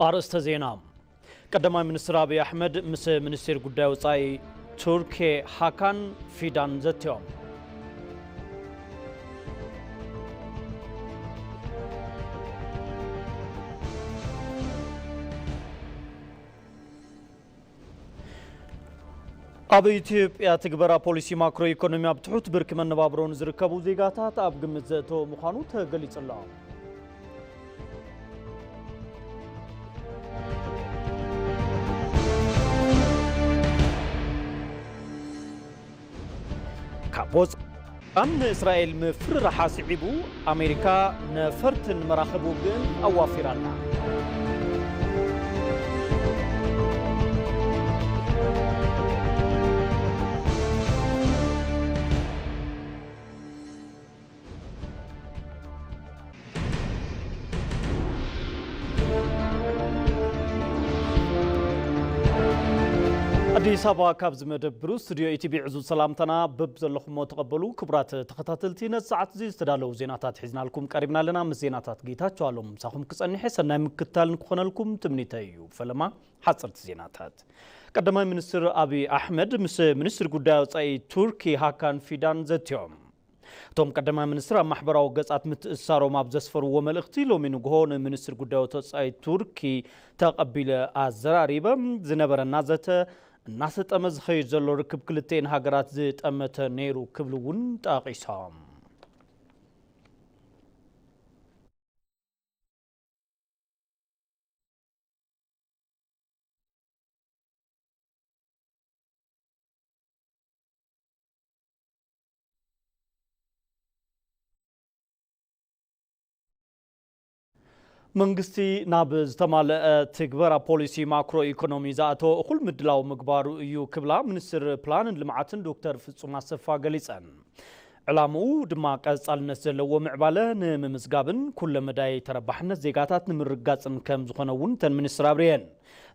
ኣርእስተ ዜና። ቀዳማይ ሚኒስትር ኣብይ ኣሕመድ ምስ ሚኒስቴር ጉዳይ ወጻኢ ቱርኪ ሃካን ፊዳን ዘትዮም። ኣብ ኢትዮጵያ ትግበራ ፖሊሲ ማክሮ ኢኮኖሚ ኣብ ትሑት ብርኪ መነባብሮ ንዝርከቡ ዜጋታት ኣብ ግምት ዘእተወ ምዃኑ ተገሊጹ ኣሎ። ካብ ወጻኢ ኢራን ንእስራኤል ምፍርራሓ ስዒቡ፣ ኣሜሪካ ነፈርትን መራኽብ ውግእን ኣዋፊራ ኣላ። ኣዲስ ኣበባ፣ ካብዚ መደብ ብሩ ስቱዲዮ ኢቲቪ ዕዙዝ ሰላምታና በብ ዘለኹሞ ተቐበሉ። ክቡራት ተኸታተልቲ፣ ነዚ ሰዓት እዚ ዝተዳለዉ ዜናታት ሒዝናልኩም ቀሪብና ኣለና። ምስ ዜናታት ጌታቸው ኣለሙ ምሳኹም ክጸንሕ እየ። ሰናይ ምክትታል ንክኾነልኩም ትምኒተይ እዩ። ፈለማ ሓጸርቲ ዜናታት። ቀዳማይ ሚኒስትር ኣብይ ኣሕመድ ምስ ሚኒስትር ጉዳይ ወጻኢ ቱርኪ ሃካን ፊዳን ዘትዮም። እቶም ቀዳማይ ሚኒስትር ኣብ ማሕበራዊ ገጻት ምትእስሳሮም ኣብ ዘስፈርዎ መልእኽቲ፣ ሎሚ ንግሆ ንሚኒስትር ጉዳይ ወጻኢ ቱርኪ ተቐቢለ ኣዘራሪበ። ዝነበረና ዘተ እናሰጠመ ዝኸይድ ዘሎ ርክብ ክልተኤን ሃገራት ዝጠመተ ነይሩ ክብሉ እውን ጠቒሶም። መንግስቲ ናብ ዝተማልአ ትግበራ ፖሊሲ ማክሮ ኢኮኖሚ ዝኣተወ እኹል ምድላው ምግባሩ እዩ ክብላ ሚኒስትር ፕላንን ልምዓትን ዶክተር ፍጹም ኣሰፋ ገሊጸን። ዕላምኡ ድማ ቀጻልነት ዘለዎ ምዕባለ ንምምዝጋብን ኩለመዳይ ተረባሕነት ዜጋታት ንምርግጋጽን ከም ዝኾነ እውን እተን ሚኒስትር ኣብሪሀን።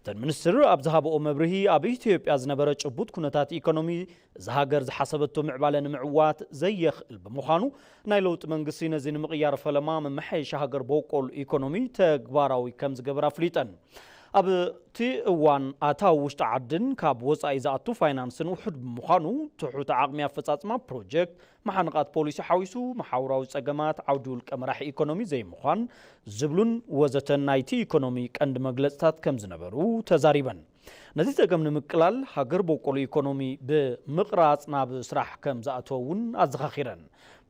እተን ሚኒስትር ኣብ ዝሃብኦ መብርሂ፣ ኣብ ኢትዮጵያ ዝነበረ ጭቡጥ ኩነታት ኢኮኖሚ እዛ ሃገር ዝሓሰበቶ ምዕባለ ንምዕዋት ዘየኽእል ብምዃኑ፣ ናይ ለውጢ መንግስቲ ነዚ ንምቕያር ፈለማ መመሓየሺ ሃገር በቆል ኢኮኖሚ ተግባራዊ ከም ዝገበረ ኣፍሊጠን። ኣብቲ እዋን ኣታዊ ውሽጢ ዓድን ካብ ወጻኢ ዝኣቱ ፋይናንስን ውሑድ ብምዃኑ፣ ትሑት ዓቕሚ ኣፈጻጽማ ፕሮጀክት፣ መሓንቓት ፖሊሲ ሓዊሱ መሓውራዊ ጸገማት፣ ዓውዲ ውልቀ መራሒ ኢኮኖሚ ዘይምዃን ዝብሉን ወዘተን ናይቲ ኢኮኖሚ ቀንዲ መግለጽታት ከም ዝነበሩ ተዛሪበን። ነዚ ጸገም ንምቅላል ሃገር በቆል ኢኮኖሚ ብምቕራጽ ናብ ስራሕ ከም ዝኣተወ እውን ኣዘኻኺረን።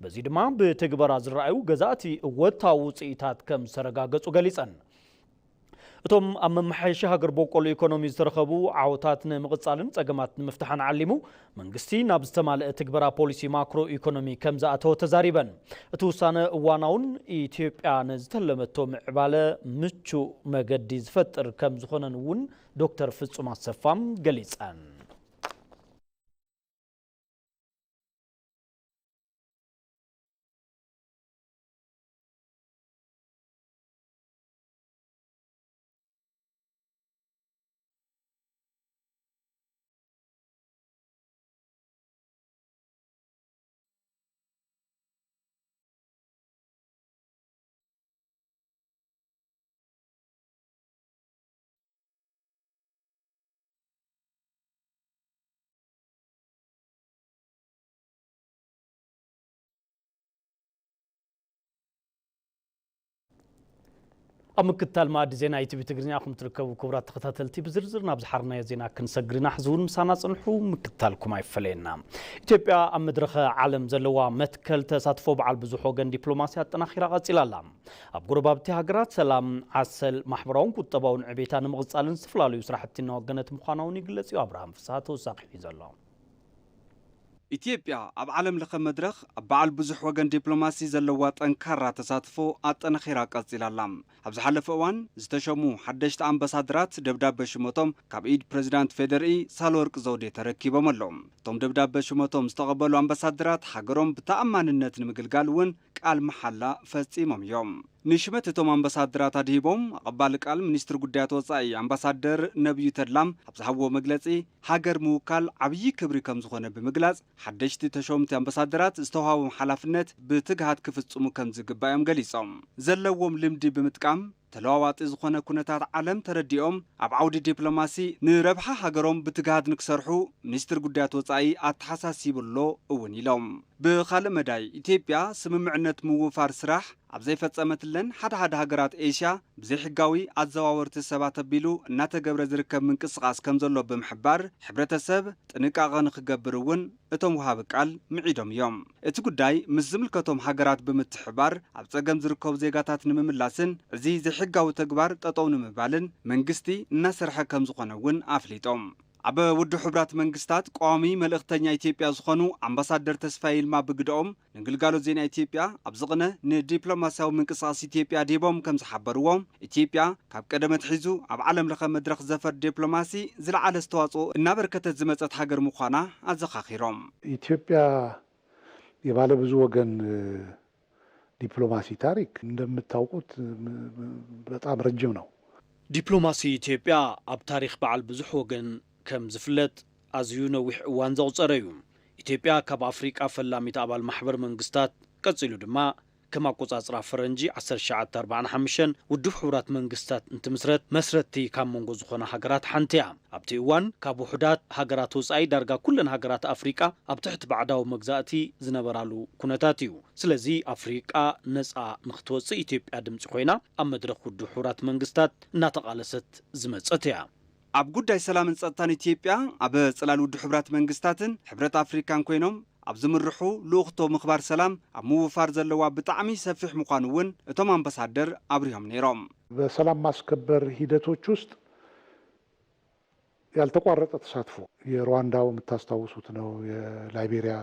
በዚ ድማ ብትግበራ ዝረኣዩ ገዛእቲ እወታዊ ውጽኢታት ከም ዝተረጋገጹ ገሊጸን። እቶም ኣብ መመሓየሺ ሃገር በቆል ኢኮኖሚ ዝተረኸቡ ዓወታት ንምቕጻልን ጸገማት ንምፍታሕን ዓሊሙ መንግስቲ ናብ ዝተማልአ ትግበራ ፖሊሲ ማክሮ ኢኮኖሚ ከም ዝኣተወ ተዛሪበን። እቲ ውሳነ እዋናውን ኢትዮጵያ ንዝተለመቶ ምዕባለ ምቹእ መገዲ ዝፈጥር ከም ዝኾነን እውን ዶክተር ፍጹም ኣሰፋ ገሊጸን። ኣብ ምክትታል መኣዲ ዜና ኢቲቪ ትግርኛ ኢኹም ትርከቡ። ክቡራት ተኸታተልቲ፣ ብዝርዝር ናብ ዝሓርናዮ ዜና ክንሰግር ኢና። ሕዚ እውን ምሳና ጽንሑ፣ ምክትታልኩም ኣይፈለየና። ኢትዮጵያ ኣብ መድረኸ ዓለም ዘለዋ መትከል ተሳትፎ በዓል ብዙሕ ወገን ዲፕሎማሲ ኣጠናኺራ ቀጺላ ኣላ። ኣብ ጎረባብቲ ሃገራት ሰላም፣ ዓሰል፣ ማሕበራውን ቁጠባውን ዕቤታ ንምቕጻልን ዝተፈላለዩ ስራሕቲ እናወገነት ምዃና እውን ይግለጽ እዩ። ኣብርሃም ፍስሃ ተወሳኺ ሒዙ ኣሎ። ኢትዮጵያ ኣብ ዓለም ለኸ መድረኽ ኣብ በዓል ብዙሕ ወገን ዲፕሎማሲ ዘለዋ ጠንካራ ተሳትፎ ኣጠናኺራ ቀጺላ ኣላ። ኣብ ዝሓለፈ እዋን ዝተሸሙ ሓደሽቲ ኣምባሳደራት ደብዳበ ሽመቶም ካብ ኢድ ፕሬዚዳንት ፌዴሪኢ ሳህለወርቅ ዘውዴ ተረኪቦም ኣለዉ። እቶም ደብዳበ ሽመቶም ዝተቐበሉ ኣምባሳደራት ሃገሮም ብተኣማንነት ንምግልጋል እውን ቃል መሓላ ፈጺሞም እዮም። ንሽመት እቶም ኣምባሳደራት ኣድሂቦም ኣቐባሊ ቃል ሚኒስትሪ ጉዳያት ወጻኢ ኣምባሳደር ነብዩ ተድላም ኣብ ዝሃብዎ መግለጺ፣ ሃገር ምውካል ዓብዪ ክብሪ ከም ዝኾነ ብምግላጽ፣ ሓደሽቲ ተሾምቲ ኣምባሳደራት ዝተዋህቦም ሓላፍነት ብትግሃት ክፍጽሙ ከም ዝግባእ እዮም ገሊጾም። ዘለዎም ልምዲ ብምጥቃም፣ ተለዋዋጢ ዝኾነ ኩነታት ዓለም ተረዲኦም፣ ኣብ ዓውዲ ዲፕሎማሲ ንረብሓ ሃገሮም ብትግሃት ንክሰርሑ ሚኒስትሪ ጉዳያት ወጻኢ ኣተሓሳሲቡ ኣሎ እውን ኢሎም። ብኻልእ መዳይ፣ ኢትዮጵያ ስምምዕነት ምውፋር ስራሕ ኣብ ዘይፈጸመትለን ሓደ ሓደ ሃገራት ኤስያ ብዘይሕጋዊ ኣዘዋወርቲ ሰባት ኣቢሉ እናተገብረ ዝርከብ ምንቅስቓስ ከም ዘሎ ብምሕባር፣ ሕብረተሰብ ጥንቃቐ ንኽገብር እውን እቶም ወሃቢ ቃል ምዒዶም እዮም። እቲ ጉዳይ ምስ ዝምልከቶም ሃገራት ብምትሕባር ኣብ ጸገም ዝርከቡ ዜጋታት ንምምላስን እዚ ዘይሕጋዊ ተግባር ጠጠው ንምባልን መንግስቲ እናሰርሐ ከም ዝኾነ እውን ኣፍሊጦም። ኣብ ውድብ ሕቡራት መንግስታት ቀዋሚ መልእኽተኛ ኢትዮጵያ ዝኾኑ ኣምባሳደር ተስፋዬ ይልማ ብግደኦም፣ ንግልጋሎት ዜና ኢትዮጵያ ኣብ ዝቕነ ንዲፕሎማስያዊ ምንቅስቓስ ኢትዮጵያ ዲቦም ከም ዝሓበርዎ፣ ኢትዮጵያ ካብ ቀደም ኣትሒዙ ኣብ ዓለም ለኸ መድረኽ ዘፈር ዲፕሎማሲ ዝለዓለ ኣስተዋጽኦ እናበርከተት ዝመጸት ሃገር ምዃና ኣዘኻኺሮም። ኢትዮጵያ የባለ ብዙ ወገን ዲፕሎማሲ ታሪክ እንደምታውቁት በጣም ረጅም ነው። ዲፕሎማሲ ኢትዮጵያ ኣብ ታሪኽ በዓል ብዙሕ ወገን ከም ዝፍለጥ ኣዝዩ ነዊሕ እዋን ዘቑጸረ እዩ። ኢትዮጵያ ካብ ኣፍሪቃ ፈላሚት ኣባል ማሕበር መንግስታት፣ ቀጺሉ ድማ ከም ኣቆጻጽራ ፈረንጂ ዓሰርተ ትሽዓተ ኣርባዓን ሓሙሽተን ውድብ ሕቡራት መንግስታት እንትምስረት መስረትቲ ካብ መንጎ ዝኾና ሃገራት ሓንቲ እያ። ኣብቲ እዋን ካብ ውሑዳት ሃገራት ወጻኢ ዳርጋ ኩለን ሃገራት ኣፍሪቃ ኣብ ትሕቲ ባዕዳዊ መግዛእቲ ዝነበራሉ ኩነታት እዩ። ስለዚ ኣፍሪቃ ነጻ ንክትወጽእ ኢትዮጵያ ድምጺ ኮይና ኣብ መድረኽ ውድብ ሕቡራት መንግስታት እናተቓለሰት ዝመጸት እያ። ኣብ ጉዳይ ሰላምን ጸጥታን ኢትዮጵያ ኣብ ጽላል ውድብ ሕቡራት መንግስታትን ሕብረት ኣፍሪካን ኮይኖም ኣብ ዝምርሑ ልኡኽቶ ምኽባር ሰላም ኣብ ምውፋር ዘለዋ ብጣዕሚ ሰፊሕ ምዃኑ እውን እቶም ኣምባሳደር ኣብሪሆም ነይሮም። በሰላም ማስከበር ሂደቶች ውስጥ ያልተቋረጠ ተሳትፎ የሩዋንዳው የምታስታውሱት ነው፣ የላይቤሪያ።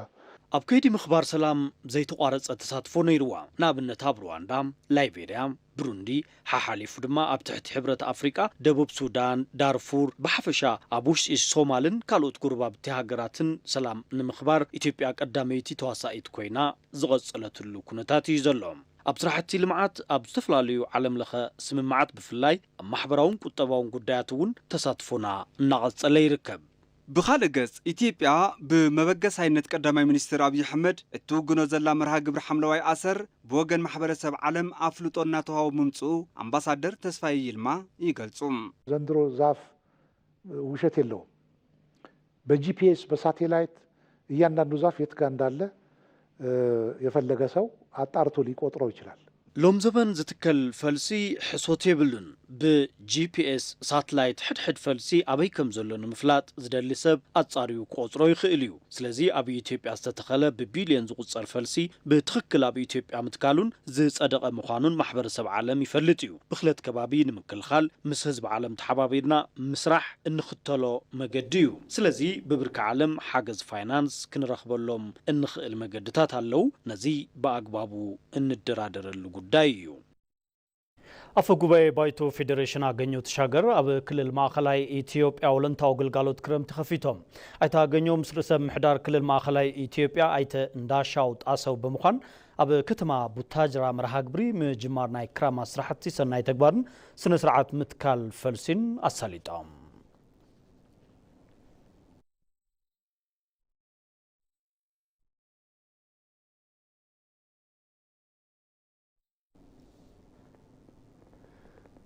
ኣብ ከይዲ ምኽባር ሰላም ዘይተቋረጸ ተሳትፎ ነይርዋ። ንኣብነት ኣብ ሩዋንዳ፣ ላይቤሪያ፣ ብሩንዲ፣ ሓሓሊፉ ድማ ኣብ ትሕቲ ሕብረት ኣፍሪቃ፣ ደቡብ ሱዳን፣ ዳርፉር፣ ብሓፈሻ ኣብ ውሽጢ ሶማልን ካልኦት ጎረባብቲ ሃገራትን ሰላም ንምኽባር ኢትዮጵያ ቀዳመይቲ ተዋሳኢት ኮይና ዝቐጸለትሉ ኩነታት እዩ ዘሎ። ኣብ ስራሕቲ ልምዓት፣ ኣብ ዝተፈላለዩ ዓለም ለኸ ስምምዓት ብፍላይ ኣብ ማሕበራውን ቁጠባውን ጉዳያት እውን ተሳትፎና እናቐጸለ ይርከብ። ብኻልእ ገጽ፣ ኢትዮጵያ ብመበገሳይነት ቀዳማይ ሚኒስትር ኣብይ ኣሕመድ እትውግኖ ዘላ መርሃ ግብሪ ሓምለዋይ ኣሰር ብወገን ማሕበረሰብ ዓለም ኣፍልጦ እናተዋህቦ ምምጽኡ ኣምባሳደር ተስፋዬ ይልማ ይገልጹ። ዘንድሮ ዛፍ ውሸት የለውም። በጂፒኤስ በሳቴላይት እያንዳንዱ ዛፍ የት ጋር እንዳለ የፈለገ ሰው አጣርቶ ሊቆጥረው ይችላል። ሎም ዘበን ዝትከል ፈልሲ ሕሶት የብሉን። ብጂፒኤስ ሳትላይት ሕድሕድ ፈልሲ ኣበይ ከም ዘሎ ንምፍላጥ ዝደሊ ሰብ ኣጻርዩ ክቆጽሮ ይኽእል እዩ። ስለዚ ኣብ ኢትዮጵያ ዝተተኸለ ብቢልዮን ዝቑጸር ፈልሲ ብትኽክል ኣብ ኢትዮጵያ ምትካሉን ዝጸደቐ ምዃኑን ማሕበረሰብ ዓለም ይፈልጥ እዩ። ብኽለት ከባቢ ንምክልኻል ምስ ህዝቢ ዓለም ተሓባቢርና ምስራሕ እንኽተሎ መገዲ እዩ። ስለዚ ብብርኪ ዓለም ሓገዝ ፋይናንስ ክንረኽበሎም እንኽእል መገድታት ኣለዉ። ነዚ ብኣግባቡ እንደራደረሉ ጉዳይ እዩ። ኣፈ ጉባኤ ባይቶ ፌዴሬሽን ኣገኘሁ ተሻገር ኣብ ክልል ማእኸላይ ኢትዮጵያ ወለንታዊ ግልጋሎት ክረምቲ ከፊቶም። ኣይተ ኣገኘሁ ምስ ርእሰ ምምሕዳር ክልል ማእኸላይ ኢትዮጵያ ኣይተ እንዳሻው ጣሰው ብምዃን ኣብ ከተማ ቡታጅራ መርሃ ግብሪ ምጅማር ናይ ክራማት ስራሕቲ ሰናይ ተግባርን ስነ ስርዓት ምትካል ፈልሲን ኣሳሊጦም።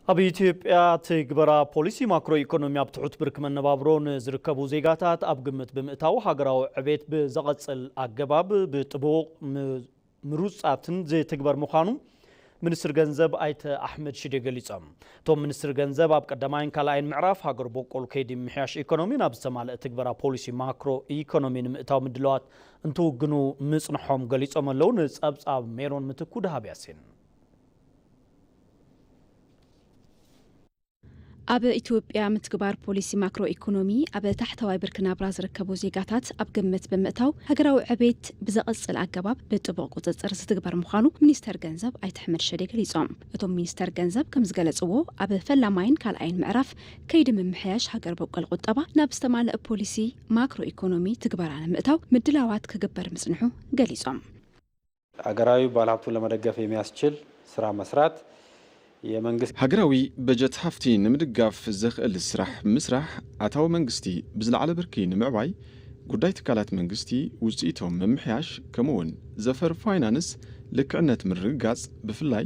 ኣብ ኢትዮጵያ ትግበራ ፖሊሲ ማክሮ ኢኮኖሚ ኣብ ትሑት ብርኪ መነባብሮ ንዝርከቡ ዜጋታት ኣብ ግምት ብምእታው ሃገራዊ ዕቤት ብዘቐጽል ኣገባብ ብጥቡቕ ም-፣ ምሩጻትን ዝትግበር ምዃኑ ሚኒስትር ገንዘብ ኣይተ ኣሕመድ ሽዴ ገሊጾም። እቶም ሚኒስትር ገንዘብ ኣብ ቀዳማይን ካልኣይን ምዕራፍ ሃገር በቆል ከይዲ ምምሕያሽ ኢኮኖሚ ናብ ዝተማልአ ትግበራ ፖሊሲ ማክሮ ኢኮኖሚ ንምእታው ምድላዋት እንትውግኑ ምጽንሖም ገሊጾም ኣለዉ። ንጸብጻብ ሜሮን ምትኩ ደሃብ ያሲን። ኣብ ኢትዮጵያ ምትግባር ፖሊሲ ማክሮ ኢኮኖሚ ኣብ ታሕተዋይ ብርኪ ናብራ ዝርከቡ ዜጋታት ኣብ ግምት ብምእታው ሃገራዊ ዕቤት ብዘቐጽል ኣገባብ ብጥቡቕ ቁጽጽር ዝትግበር ምዃኑ ሚኒስተር ገንዘብ ኣይተ ኣሕመድ ሸዴ ገሊጾም። እቶም ሚኒስተር ገንዘብ ከም ዝገለጽዎ፣ ኣብ ፈላማይን ካልኣይን ምዕራፍ ከይዲ ምምሕያሽ ሃገር በቆል ቁጠባ ናብ ዝተማልአ ፖሊሲ ማክሮ ኢኮኖሚ ትግበራ ንምእታው ምድላዋት ክግበር ምጽንሑ ገሊጾም። አገራዊ ባለሀብቱን ለመደገፍ የሚያስችል ስራ መስራት የመንግስት ሃገራዊ በጀት ሃፍቲ ንምድጋፍ ዘኽእል ስራሕ ምስራሕ ኣታዊ መንግስቲ ብዝለዓለ ብርኪ ንምዕባይ ጉዳይ ትካላት መንግስቲ ውፅኢቶም ምምሕያሽ ከምኡውን ዘፈር ፋይናንስ ልክዕነት ምርግጋፅ ብፍላይ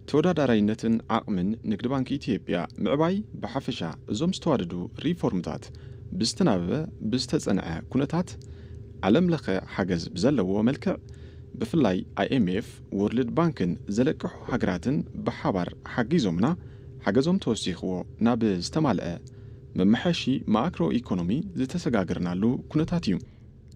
ተወዳዳራይነትን ዓቕምን ንግዲ ባንኪ ኢትዮጵያ ምዕባይ ብሓፈሻ እዞም ዝተዋደዱ ሪፎርምታት ብዝተናበበ ብዝተፀንዐ ኩነታት ዓለም ለኸ ሓገዝ ብዘለዎ መልክዕ ብፍላይ ኣይኤምኤፍ ወርልድ ባንክን ዘለቅሑ ሃገራትን ብሓባር ሓጊዞምና ሓገዞም ተወሲኽዎ ናብ ዝተማልአ መመሓየሺ ማክሮ ኢኮኖሚ ዝተሰጋገርናሉ ኩነታት እዩ።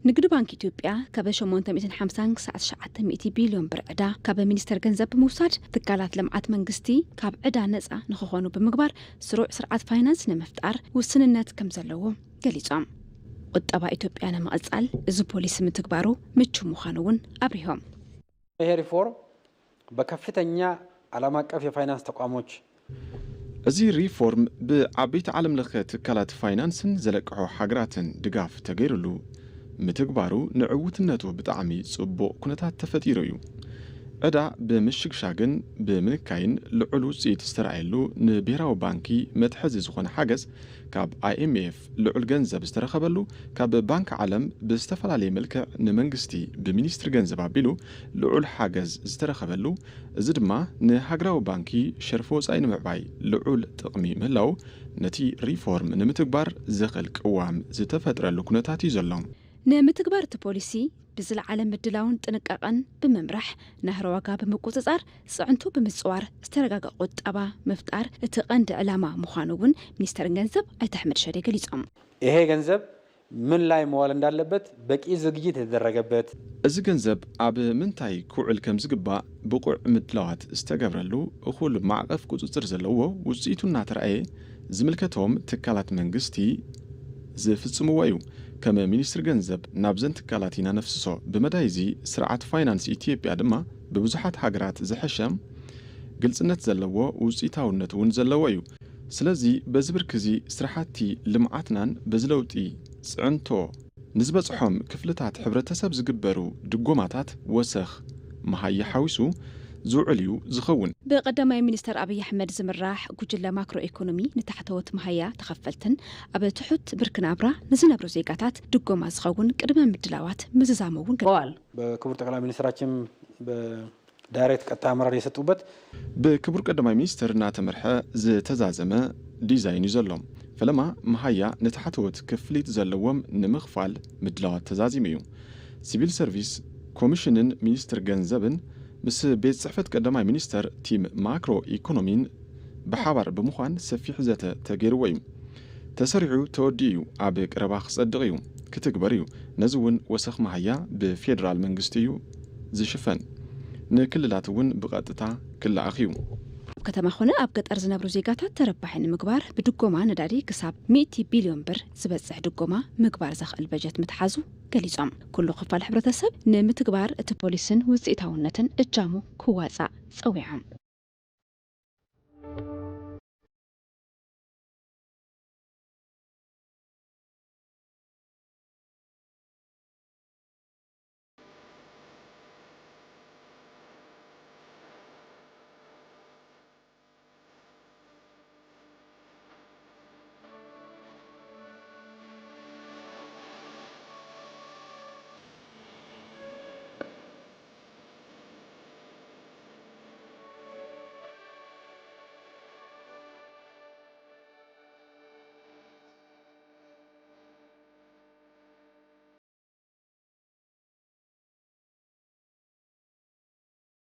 ንግዲ ባንክ ኢትዮጵያ ካብ ሸሞንተ ሚእትን ሓምሳን ክሳዕ ትሽዓተ ሚእቲ ቢልዮን ብር ዕዳ ካብ ሚኒስቴር ገንዘብ ብምውሳድ ትካላት ልምዓት መንግስቲ ካብ ዕዳ ነፃ ንክኾኑ ብምግባር ስሩዕ ስርዓት ፋይናንስ ንምፍጣር ውስንነት ከም ዘለዎ ገሊፆም። ቁጠባ ኢትዮጵያ ንምቕፃል እዚ ፖሊሲ ምትግባሩ ምቹ ምዃኑ እውን ኣብሪሆም። ይሄ ሪፎርም በከፍተኛ ዓለም አቀፍ የፋይናንስ ተቋሞች እዚ ሪፎርም ብዓበይቲ ዓለም ለኸ ትካላት ፋይናንስን ዘለቅሖ ሃገራትን ድጋፍ ተገይሩሉ ምትግባሩ ንዕውትነቱ ብጣዕሚ ፅቡቕ ኩነታት ተፈጢሩ እዩ። ዕዳ ብምሽግሻግን ብምንካይን ልዑል ውፅኢት ዝተረኣየሉ ንብሄራዊ ባንኪ መትሐዚ ዝኾነ ሓገዝ ካብ ኣይኤምኤፍ ልዑል ገንዘብ ዝተረኸበሉ ካብ ባንክ ዓለም ብዝተፈላለየ መልክዕ ንመንግስቲ ብሚኒስትሪ ገንዘብ ኣቢሉ ልዑል ሓገዝ ዝተረኸበሉ እዚ ድማ ንሃገራዊ ባንኪ ሸርፊ ወፃኢ ንምዕባይ ልዑል ጥቕሚ ምህላው ነቲ ሪፎርም ንምትግባር ዘኽእል ቅዋም ዝተፈጥረሉ ኩነታት እዩ ዘሎ። ንምትግባር እቲ ፖሊሲ ብዝለዓለ ምድላውን ጥንቃቐን ብምምራሕ ናህሪ ዋጋ ብምቁፅፃር ፅዕንቶ ብምፅዋር ዝተረጋገ ቁጠባ ምፍጣር እቲ ቀንዲ ዕላማ ምዃኑ እውን ሚኒስተር ገንዘብ ኣይተ ኣሕመድ ሸዴ ገሊፆም። ይሄ ገንዘብ ምን ላይ መዋል እንዳለበት በቂ ዝግጅት የተደረገበት እዚ ገንዘብ ኣብ ምንታይ ክውዕል ከም ዝግባእ ብቑዕ ምድላዋት ዝተገብረሉ እኹል ማዕቐፍ ቁፅፅር ዘለዎ ውፅኢቱ እናተረኣየ ዝምልከቶም ትካላት መንግስቲ ዝፍፅምዎ እዩ። ከም ሚኒስትሪ ገንዘብ ናብዘን ትካላት ኢና ነፍስሶ። ብመዳይ እዚ ስርዓት ፋይናንስ ኢትዮጵያ ድማ ብብዙሓት ሃገራት ዝሐሸ ግልፅነት ዘለዎ ውፅኢታውነት እውን ዘለዎ እዩ። ስለዚ በዚ ብርኪ እዚ ስራሕቲ ልምዓትናን በዚ ለውጢ ፅዕንቶ ንዝበፅሖም ክፍልታት ሕብረተሰብ ዝግበሩ ድጎማታት ወሰኽ መሃያ ሓዊሱ ዝውዕል እዩ ዝኸውን። ብቀዳማይ ሚኒስተር ኣብይ ኣሕመድ ዝምራሕ ጉጅለ ማክሮ ኢኮኖሚ ንታሕተዎት መሃያ ተኸፈልትን ኣብ ትሑት ብርኪ ናብራ ንዝነብሩ ዜጋታት ድጎማ ዝኸውን ቅድመ ምድላዋት ምዝዛሙ እውን ገ በክቡር ጠቅላይ ሚኒስትራችን ዳይሬክት ቀጥታ ኣመራር የሰጡበት። ብክቡር ቀዳማይ ሚኒስትር እናተመርሐ ዝተዛዘመ ዲዛይን እዩ ዘሎ። ፈለማ መሃያ ንታሕተዎት ክፍሊት ዘለዎም ንምኽፋል ምድላዋት ተዛዚሙ እዩ። ሲቪል ሰርቪስ ኮሚሽንን ሚኒስትር ገንዘብን ምስ ቤት ፅሕፈት ቀዳማይ ሚኒስተር ቲም ማክሮ ኢኮኖሚን ብሓባር ብምዃን ሰፊሕ ዘተ ተገይርዎ እዩ። ተሰሪሑ ተወዲኡ እዩ። ኣብ ቀረባ ክጸድቕ እዩ፣ ክትግበር እዩ። ነዚ እውን ወሰኽ መሃያ ብፌደራል መንግስቲ እዩ ዝሽፈን። ንክልላት እውን ብቐጥታ ክለኣኽ እዩ። ኣብ ከተማ ኾነ ኣብ ገጠር ዝነብሩ ዜጋታት ተረባሒ ንምግባር ብድጎማ ነዳዲ ክሳብ ሚእቲ ቢልዮን ብር ዝበፅሕ ድጎማ ምግባር ዘኽእል በጀት ምትሓዙ ገሊፆም። ኩሉ ክፋል ሕብረተሰብ ንምትግባር እቲ ፖሊስን ውፅኢታውነትን እጃሙ ክዋፃእ ፀዊዖም።